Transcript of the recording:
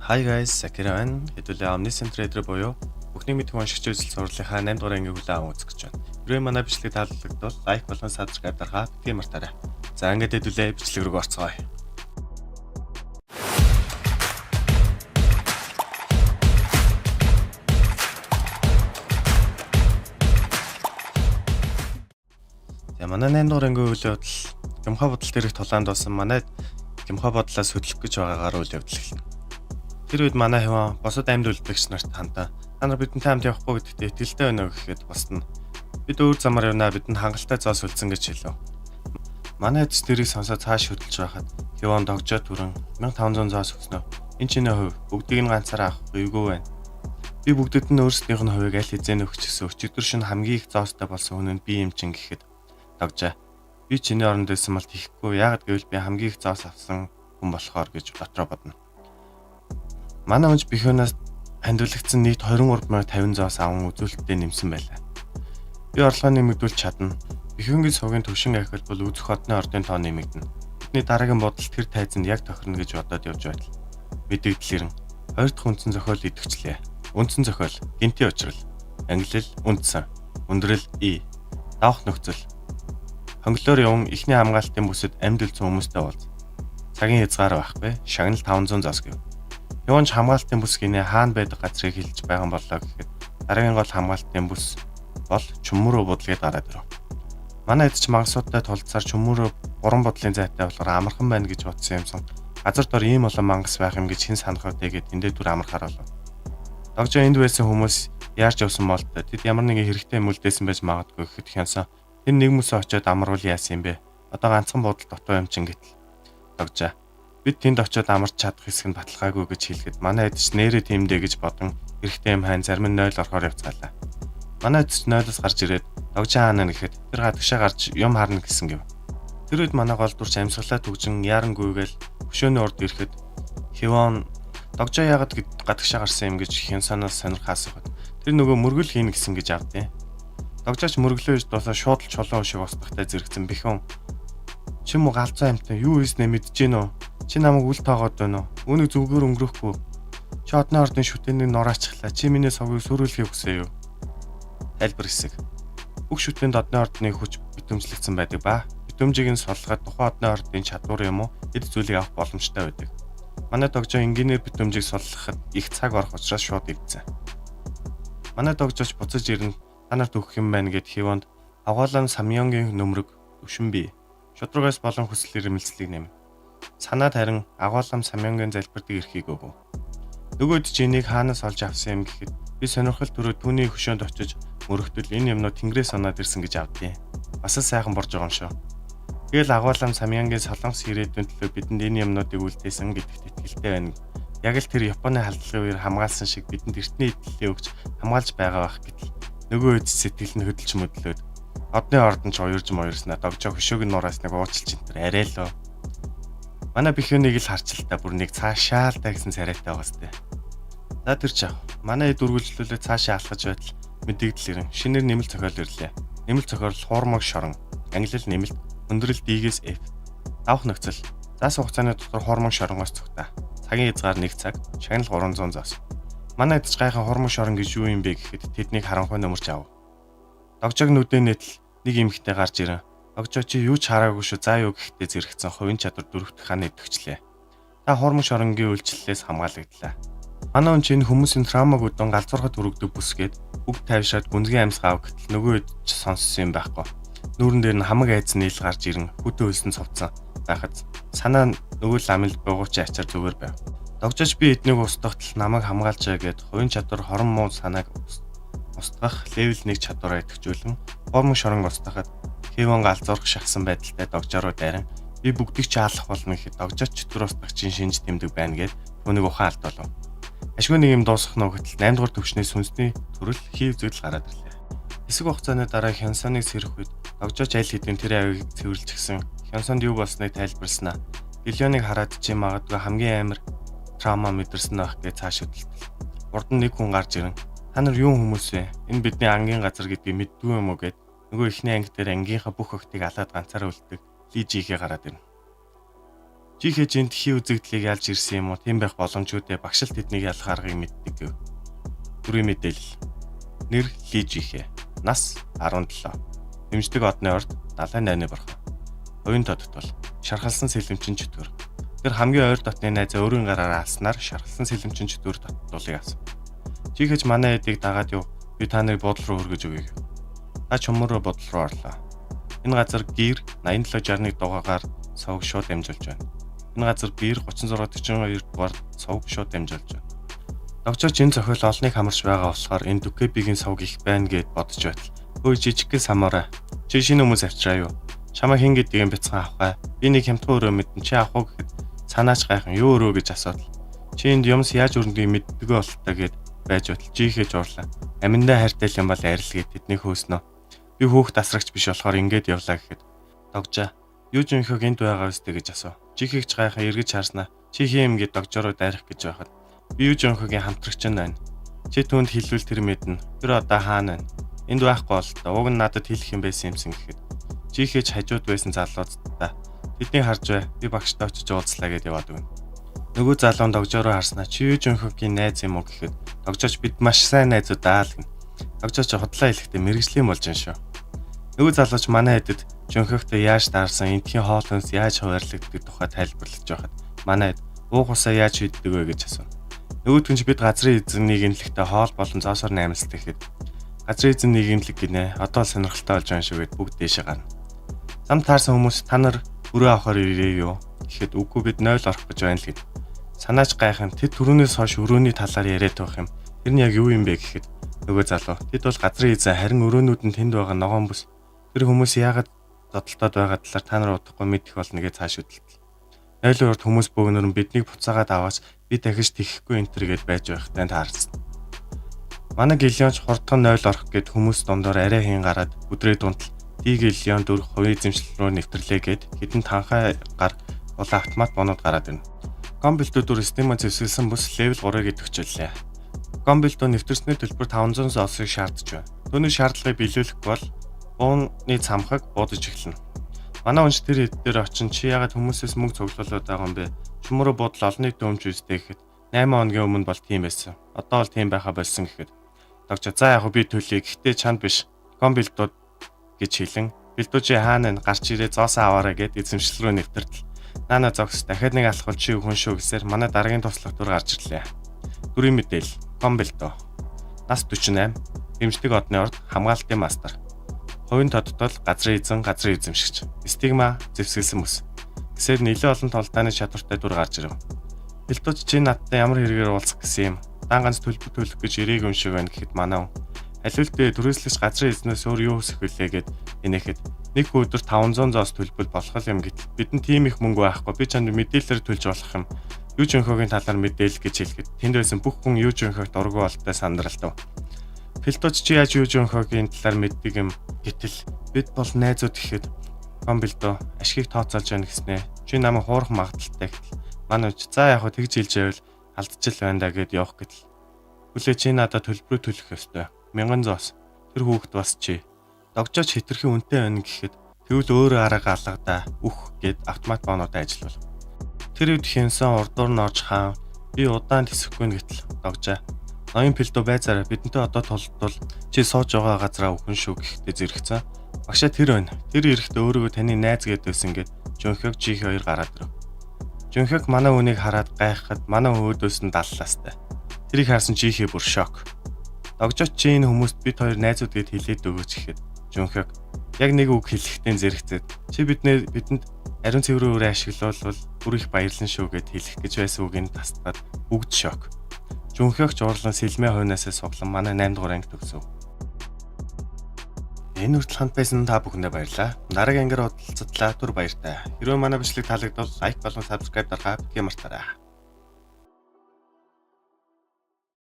Hi guys, Sakira байна. Хэдүүлээ Omniscient Reader буюу бүхнийг мэдэх уншигч үзэл сурлынхаа 8 дугаар ангийг хүлээн аван үзэх гэж байна. Хэрвээ манай бичлэг таалагдвал лайк болон subscribe дарахаа битгий мартаарай. За, ингээд хэдүүлээ бичлэг рүү орцгоё. За, манай 8 дугаар ангийн үйл явдал Гямхай бодол дээрх тулаанд болсон манай Гямхай бодлоос хөдлөх гэж байгаагаар үйл явдал эхэлнэ. Тэр үед манай хиван босод амьд үлдэгч нарт хандаа та нар бидэнтэй хамт явахгүй гэдэгт итгэлтэй байна уу гэхэд бусд нь бид өөр замаар явна, бидэнд хангалттай зоос үлдсэн гэж хэлв. Манай эцэс тэрийг сонсоод цааш хөдөлж байхад хиван догжоо түрэн 1500 зоос өгснө. Энэ чиний хувь, бүгдийг нь ганцаараа авах эвгүй байна. Би бүгдэд нь өөрсдийнх нь хувийг аль хэзээ нөхч гэсэн өчигдөр шөнө хамгийн их зоостой болсон хүн нь би юм чин гэхэд догжоо. Би чиний оронд байсан бол тийхгүй. Яагаад гэвэл би хамгийн их зоос авсан хүн болохоор гэж дотроо бодно. Манай хүнч Бихүнаас хандивлагдсан нийт 23,050 зоос аван үзүүлэлтээ нэмсэн байлаа. Би орлогоо нэмэгдүүлж чадна. Бихүнгийн сувгийн төвшин ахил бол үзэх одны ордын тоо нэмэгдэнэ. Бидний дараагийн бодол тэр тайзанд яг тохирно гэж бодоод явж байтал мэдэгдэл ирэн хоёр дахь үндсэн зохиол идэвхжлээ. Үндсэн зохиол гинтийн учрал. Ангилал үндсэн. Өндрөл И. Давх нөхцөл. Хонглоор яван эхний хамгаалтын бүсэд амьд үлдсэн хүмүүстэй уулз. Цагийн хязгаар байхгүй. Шагнал 500 зоос гэв. Юунч хамгаалтын бүс гинэ хаана байдаг газрыг хэлж байгаа боллоо гэхэд дараагийн гол хамгаалтын бүс бол Чүмөрөө будал гээд гараад ирэв. Манай эд ч мангасуудтай тулцсаар Чүмөрөө 3 будлын зайтай болохоор амархан байна гэж бодсон юмсан. Газар дор ийм олон мангас байх юм гэж хэн санах вэ гэд тэндээ түр амархаар болов. Догжоо энд байсан хүмүүс яарч явсан болтой. Тэд ямар нэгэн хэрэгтэй юм үлдээсэн байж магадгүй гэхэд хянсан. Тэр нэг мөсөө очиод амарвал яасан юм бэ? Одоо ганцхан будал дутуу юм чин гэтэл. Догжоо. Бид тэнд очиод амарч чадах хэсэг нь баталгаагүй гэж хэлэхэд манай эд ч нэрээ тиймдээ гэж бодон хэрэгтэй юм хайн зарим нь 0 орохоор явцгаалаа. Манай эд ч 0-оос гарч ирээд догжоо хаана гэхэд тэр гадагшаа гарч юм харна гэсэн гэв. Тэр үед манай гол дүрч амьсгалаа түгжин яарангүйгээл хөшөөний урд ирэхэд Хивон догжоо яагаад гадагшаа гарсан юм гэж Хянсанаас сонирхоо асуухад тэр нөгөө мөргөл хийнэ гэсэн гэж авдیں۔ Догжооч мөрөглөө хийж дуусаа шууд л чулуун шиг устгахтай зэрэгцэн Бихүн чи мө галзуу амьтан юу хийснээ мэдэж гин үү? Чи намайг үл тоогоод байна уу? Үүнийг зүгээр өнгөрөхгүй. Чи одны ордын шүтээнийг нураачихлаа. Чи миний сувгийг сөрүүлэхийг хүсэв юу? Тайлбар хэсэг. Бүх шүтээнд одны ордны хүч битүүмжлэгдсэн байдаг ба битүүмжийг нь суллахад тухайн одны ордын чадвар юм уу эд зүйлийг авах боломжтой байдаг. Манай догжоо энгийнээр битүүмжийг суллахад их цаг орох учраас шууд эвдсэн. Манай догжооч буцаж ирэн та нарт өгөх юм байна гэд Хивонд агуулan Самёнгийн нөмрөг төвшин бий. Шударгаас болон хүсэл эрмэлзлийг нэмнэ. Санаад харин агуулам Самёнгийн залбирдаг эрхийг өгөв. Нөгөөд чи энийг хаанаас олж авсан юм гэхэд би сонирхол төрөө түүний хөшөөнд очиж мөрөгтөл энэ юмнууд тэнгэрээс оноод ирсэн гэж авдیں۔ Бас л сайхан борж байгаа юм шүү. Тэгэл агуулам Самёнгийн солонгос ирээдүйн төлөө бидэнд энэ юмнуудыг үлдээсэн гэдэгт итгэлтэй байна. Яг л тэр Японы халдлагын үеэр хамгаалсан шиг бидэнд эртний эдлэлээ өгч хамгаалж байгаа байх гэтэл нөгөө үед сэтгэл нь хөдөлж мөдлөөд одны ордон ч уярж моёрснаа догжоо хөшөөг нь нураасныг уучлж энэ төр арай л. Манай бихүнийг л харчлаа бүр нэг цаашаа л та гэсэн царайтай байгаа сте. За, тэр ч яах. Манай эд үргэлжлүүлээ цаашаа алхаж байтал мэдэгдэл ирэн шинээр нэмэлт зохиол ирлээ. Нэмэлт зохиол хуурмаг шорон. Ангилал нэмэлт өндрөл D-гээс F. Давх нөхцөл. Заас хугацааны дотор хуурмаг шоронгоос цугтаа. Цагийн хязгаар 1 цаг, шагнал 300 зоос. Манай эд ч гайхан хуурмаг шорон гэж юу юм бэ гэхэд тэднийг харанхуй нөмөрч ав. Догжоог нүдэн нийтл нэг эмэгтэй гарч ирэн Догжоо чи юу ч хараагүй шүү заа юу гэхдээ зэрэгцэн хувийн чадвар дөрөвдөх хааны идэвхжлээ. Та хуурмаг шоронгийн үйлчлэлээс хамгаалагдлаа. Манай хүн чи энэ хүмүүсийн травмаг өдөн галзуурхад хүргэдэг бүсгээд бүгд тайвшраад гүнзгий амьсгаа ав гэтэл нөгөө хэд ч сонссон юм байхгүй. Нүүрэн дээр нь хамаг айдас нийл гарч ирэн хүтэн хөлсөн цовцсон байхад санаа нөгөө ламил бугуучийн ачаар зүгээр байв. Догжооч би эднийг устгахтал намайг хамгаалжаа гэд хувийн чадвар хорон муу санааг устгах level 1 чадвараа идэвхжүүлэн хуурмаг шоронг устгахад Хэвэн галзуурх шахсан байдалтай догжоо руу дайран би бүгдийг ч алах болно гэхэд догжооч чөтгөр устгагчийн шинж тэмдэг байна гэд түүнийг ухаан алдуулав. Ашгүй нэг юм дуусгах нь гэтэл 8 дугаар түвшний сүнсний төрөл хийв зүйл гараад ирлээ. Хэсэг хугацааны дараа Хянсоныг сэрэх үед догжооч аль хэдийн тэр авийг цэвэрлчихсэн. Хянсонд юу болсныг тайлбарласнаа. Гильоныг хараад чи магадгүй хамгийн амар траума мэдэрсэн байх гэж цааш хөдөлтөл. Урд нь нэг хүн гарч ирэн та нар юу хүмүүс вэ? Энэ бидний ангийн газар гэдгийг мэддгүй юм уу гэд нөгөө эхний анги дээр ангийнхаа бүх охтыг алаад ганцаараа үлддэг Ли Жихээ гараад ирнэ. Жихэж энд хий үзэгдлийг ялж ирсэн юм уу? Тийм байх боломжгүй дээ. Багшил тэднийг ялах аргыг мэддэг гэв. Бүрийн мэдээлэл. Нэр Ли Жихэ. Нас 17. Дэмжлэг одны орд 78-ны борхон. Хувийн тодтол. Шархалсан сэлэмчин чөтгөр. Тэр хамгийн ойр дотны найзаа өөрийн гараараа алснаар шархалсан сэлэмчин чөтгөр тодтолыг авсан. Жихэж манай эдийг дагаад юу? Би та нарыг буудлын руу хүргэж өгье. Та чумруу буудлын руу орлоо. Энэ газар гэр 8761 дугаараар сувг шууд дамжуулж байна. Энэ газар гэр 3642 дугаар сувг шууд дамжуулж байна. Догжооч энэ зохиол олныг хамарч байгаа болохоор энэ Дүкэбигийн сувг их байна гэд бодож байтал. Хөөе, жижигхэн самурай. Чи шинэ хүмүүс авчираа юу? Чамаа хэн гэдгийг бяцхан авах аа. Би нэг хямдхан өрөө мэдэн, чи авах уу гэхэд санаач гайхан юу өрөө гэж асуудал. Чи энд юмс яаж өрнөдгийг мэддэггүй бололтой гэд байж байтал жихэж уурлаа. Аминдаа хайртай юм бол арил гэд тэдний хөөснөө. Би хүүхд асрагч биш болохоор ингээд явлаа гэхэд догжаа. Юу жинхэг энд байгаа үстэй гэж асуу. Жихэгч гайхан эргэж харснаа. Чи хин юм гэд догжороо дайрах гэж байхад би юу жинхэгийн хамтрагч нь байна. Чи түүнд хэлвэл тэр мэднэ. Тэр одоо хаана байна? Энд байхгүй бололтой. Уг нь надад хэлэх юм байсан юмсан гэхэд жихэж хажууд байсан залуудтай тэднийг харж бай. Би багштай очиж уулзлаа гэд яваад өгнө. Нөгөө залуу догжороо харснаа чи юу жинхэгийн найз юм уу гэхэд догжооч бид маш сайн найзууд аа л гэнэ. Догжооч худлаа хэлэхдээ мэрэгжлийн болж юм шүү. Нөгөө залууч манай хэдэд Жонхёгтой яаж таарсан, эндхийн хоол хүнс яаж хуваарлагддаг тухай тайлбарлаж байхад манай хэд уух усаа яаж шийддэг вэ гэж асуув. Нөгөөдг нь бид газрын эзэн нийгэмлэгтээ хоол болон зоосоор наймылцдаг гэхэд газрын эзэн нийгэмлэг гинэ. Одоо л сонирхолтой болж байгаа шүү гэд бүгд дээшээ гарна. Зам таарсан хүмүүс та нар өрөө авахар ирээ юу гэхэд үгүй бид 0 орох гэж байна л гэд. Санаач гайхан тэд түрүүнээс хойш өрөөний талаар яриад байх юм. Тэр нь яг юу юм бэ гэхэд нөгөө залуу тэд бол газрын эзэн, харин өрөөнүүд нь тэнд байгаа ногоон бүс. Тэр хүмүүс яагаад зодолтоод байгаа талаар та нар удахгүй мэдэх болно гэж цааш хөдөлтөл. Нойлын урд хүмүүс бөөгнөр нь биднийг буцаагаад аваач, би дахиж тэхэхгүй энэ төр гэд байж байхтай таарсан. Манай Гильонч хурдхан 0 орох гэд хүмүүс дундор арай хийн гараад өдрөө дунтал Ди Гильон дөрөх хувийн эзэмшлэл рүү нэвтрлээ гэд хэдэн танхай гар улаан автомат бонууд гараад ирнэ. Гомбилдуу дүр Стима зэвсгэлсэн бүс level 3-ыг идэвхжүүллээ. Гомбилдуу нэвтэрсний төлбөр 500 зоосыг шаардж байна. Түүний шаардлагыг биелүүлэхгүй бол бууны цамхаг буудаж эхэлнэ. Манай унш тэр хэд дээр очин чи ягаад хүмүүсээс мөнгө цуглуулад байгаа юм бэ? Чумруу буудал олон нийтийн өмч үстэй гэхэд 8 хоногийн өмнө бол тийм байсан. Одоо бол тийм байха болсон гэхэд догжоо за яг би төлөе, гэхдээ чанд биш. Гомбилдууд гэж хэлэн бэлдүү чи хаана вэ? Гарч ирээ зоосоо аваарай гэд эзэмшил рүү нэвтэртэл. Наана зогс дахиад нэг алхвал чи хүн шүү гэсээр манай дараагийн туслах дүр гарч ирлээ. Дүрийн мэдээлэл Гомбилдуу. Нас 48. Дэмжлэг одны орд хамгаалтын мастер. Хувийн тодтол газрын эзэн, газрын эзэмшигч. Стигма зэвсгэлсэн бүс. Гэсээр нэлээд олон тулдааны чадвартай дүр гарч ирэв. Бэлтууч чи надтай ямар хэрэгээр уулзах гэсэн юм? Дан ганц төлбөр төлөх гэж ирээг юм шиг байна гэхэд манай хүн алиултээ түрээслэгч газрын эзнээс өөр юу хүсэх вүлээ гэд инехэд нэг өдөр 500 зоос төлбөл болох юм гэтэл бидэнд тийм их мөнгө байхгүй, би чанд мэдээлэлээр төлж болох юм. Юу жинхөгийн талаар мэдээлэл гэж хэлэхэд тэнд байсан бүх хүн юу жинхөгт дургүй болтой сандралтав. Пилтууч чи яаж юу жинхөгийн талаар мэддэг юм гэтэл бид бол найзууд гэхэд Гомбилдоо ашгийг тооцоолж байна гэснэ. Чи намайг хуурах магадaltaй гэтэл манай ч за яг хөө тэгж хэлж байвал алдчихл байна да гэд явах гэтэл хүлээ, чи надад төлбөрөө төлөх ёстой. 1000 зоос. Тэр хүүхэд бас чи. Догжооч хэтэрхий үнэтэй байна гэхэд тэгвэл өөрөө арга алгадаа үх гэд автомат боонуудаа ажиллуул. Тэр үед хинсэн урдуур нь орж хаан би удаан тэсэхгүй гэтэл догжаа. Ноён пилдо байцаараа бидэнтэй одоо тулдвал чи сууж байгаа газараа үхэн шүү гэхдээ зэрэгцэн. Багшаа тэр байна. Тэр эрэхтээ өөрийгөө таны найз гээд байсан гэд Жонхёг Жихи хоёр гараад ирэв. Жонхёг манай хүнийг хараад гайхахад манай өөдөөс нь даллаастай. Тэрийг харсан Жихи бүр шок. Догжооч чи энэ хүмүүст бид хоёр найзууд гэд хэлээд өгөөч гэхэд Жонхёг яг нэг үг хэлэхдээ зэрэгцээд чи бидэнд ариун цэврийн үрээ ашиглуулвал бүр их баярлан шүү гэд хэлэх гэж байсан үгийг тастгаад бүгд шок. Жонхёгч уурлан сэлмээ хойноосоо суглан манай 8 дугаар анги төгсөв. Энэ хүртэл хамт байсан та бүхэндээ баярлалаа. Дараагийн ангиар уулзтлаа, түр баяртай. Хэрвээ манай бичлэг таалагдвал like болон subscribe дарахаа битгий мартаарай.